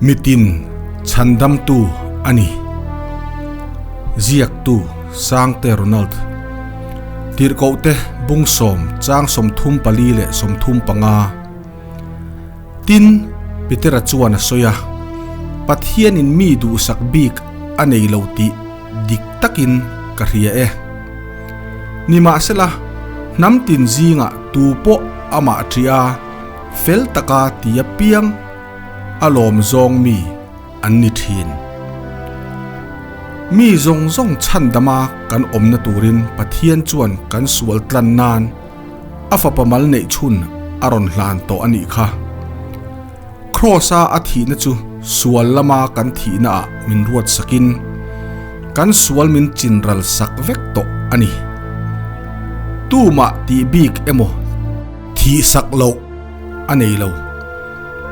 Mitin chhandamtu a ni. Ziaktu Sangte Ronald. Tirhkohte bung sawm chang 34 leh 35. Tin, Petera chuan a sawi a, Pathianin mi duhsak bik a nei lo tih dik takin ka hria e. Nimahsela, hnam tin zingah tu pawh amah ṭih a, fel taka ti apiang a lawm zawng mi an ni thin. Mi zawng zawng chhandama kan awmna turin Pathian chuan kan sual tlan nan a fapa mal neih chhun a rawn hlan tawh a nih kha. Kraws-a a thihna chu sual lama kan thihnaah min ruat sakin kan sual min chinral sak vek tawh a ni. Tumah tih bik emaw thih sak loh a nei lo.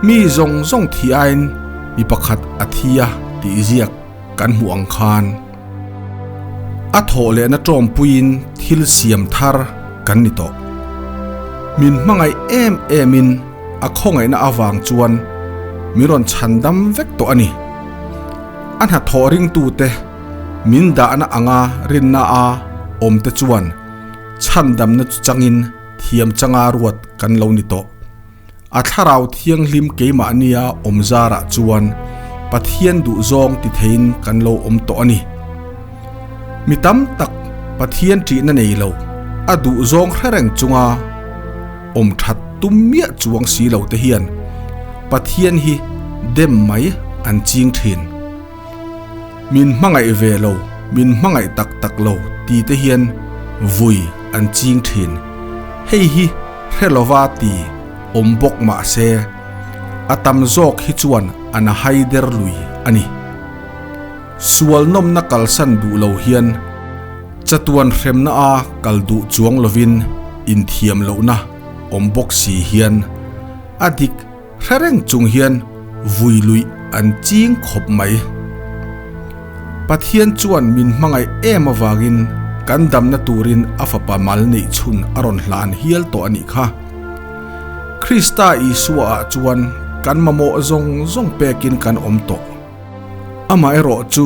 Mi zawng zawng thi aiin mi pakhat a thi a tih ziak kan hmuh ang khan a thawh lehna tawmpuiin thil siam thar kan ni tawh. Min hmangaih em emin a khawngaihna avang chuan min rawn chhandam vek tawh a ni. A hnathawh ringtute min dahna anga rinna a awmte chuan chhandamna chu changin thiam changa ruat kan lo ni tawh. A thlarau thianghlim keimahnia awm zarah chuan Pathian duhzawng ti theiin kan lo awm tawh a ni. Mi tam tak Pathian ṭihna nei lo, a duhzawng hre reng chunga awm ṭhat tum miah chuang si lo te hian Pathian hi dem mai an ching ṭhin. Min hmangaih ve lo, min hmangaih tak tak lo ti te hian vui an ching thin. Hei hi hre lova ti awm bawk mah se, a tam zawk hi chuan an hai der lui a ni. Sual nawmna kalsan duh lo hian chatuan hremna a kal duh chuang lovin inthiam lohna awm bawk si hian a dik Hre reng chung hian vui luih an ching khawp mai. Pathian chuan min hmangaih em avangin kan damna turin a fapa mal neih chhun a rawn hlan hial tawh a nih kha. Krista Isua ah chuan kan mamawh zawng zawng pekin kan awm tawh. Amaherawh chu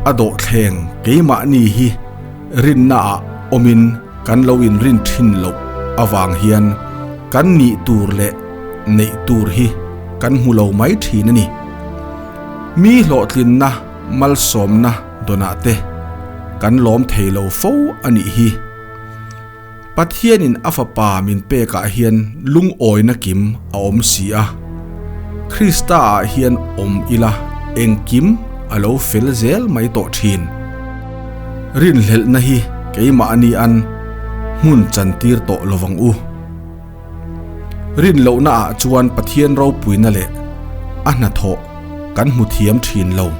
a dawhthleng keimahni hi rinna ah awmin kan lo inrin thin loh avang hian kan nih tur leh neih tur hi kan hmu lo mai thin a ni. Mi hlawhtlinna malsawmna dawnah te kan lawm thei lo fo a nih hi. Pathianin a Fapa min pekah hian lungawina kim a awm si a, Krista-ah hian awm ila engkim a lo fel zel mai tawh thin. Rinhlelhna hi keimahni an hmun chantir tawh lovang u. Rinlohnaah chuan Pathian ropuina leh a hnathawh kan hmu thiam thin lo.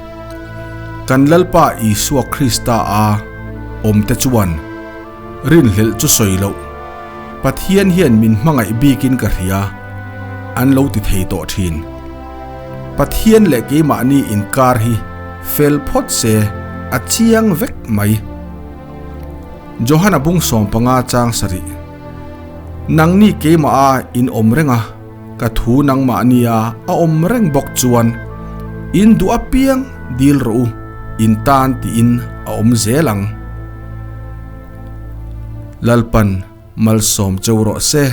Kan Lalpa Isua Krista-a awmte chuan Rinhlelh chu sawi loh. Pathian hian min hmangaih bikin ka hria, an lo ti thei tawh thin. Pathian leh keimahni inkar hi fel phawt se a chiang vek mai. Johana bung 15 chang sarih. Nangni keimah a in awm reng a, ka thu nangmahnia a awm reng bawk chuan in duh apiang dil rawh u, in tan tiin a awm zel ang. Lalpan malsawm cheu rawh se.